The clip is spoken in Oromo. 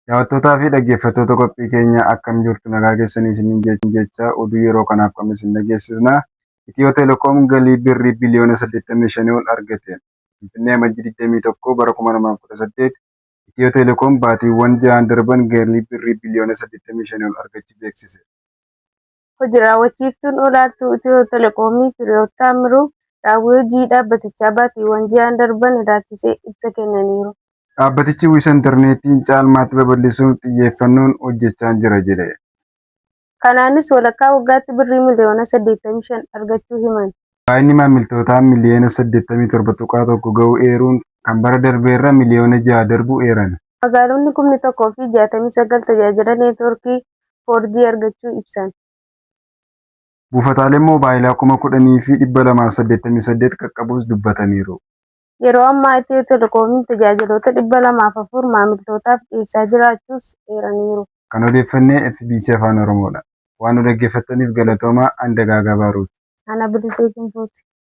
Daawwattootaa fi dhaggeeffattoota qophii keenya, akkam jirtu? Nagaa keessanii isiniin jecha, oduu yeroo kanaaf qabnu isin dhageessisna. Itiyoo Telekoom galii birrii biliyoona 85 ol argate. Finfinnee, Amajjii 21 bara 2018, Itiyoo Telekoom baatiiwwan ja'an darban galii birrii biliyoona 85 ol argachuu beeksise. Hojii raawwachiiftuun olaantuu Itiyoo Telekoomii Firiyoot Taammiruu raawwii hojii dhaabbatichaa baatiiwwan ja'an darban ilaalchisee ibsa kennaniiru. Dhaabbatichi uwwisa intarneetii caalmaatti babal'isuuf xiyyeeffannoon hojjechaa jira jedhe. Kanaanis walakkaa waggaatti birrii miliyoona 85 argachuu himan. Baay'inni maamiltootaa miliyoona 87.1 gahuu eeruun, kan bara darbeerra miliyoona 6 darbuu eeran. Magaalonni kumni 1 fi 69 tajaajila neetwoorkii 4G argachuu ibsan. Buufataaleen moobaayilaa 10,288 qaqqabuus dubbataniiru. Yeroo ammaa Itiyoo Telekoomiin tajaajiloota 204 maamiltootaaf dhiyeessaa jiraachuus eeraniiru. Kan odeeffannee fbc Afaan Oromoodha. Waan nu dhaggeeffattaniif galatoomaa. An Dagaagaa Baaruuti. Ana Bilisee Kinfuuti.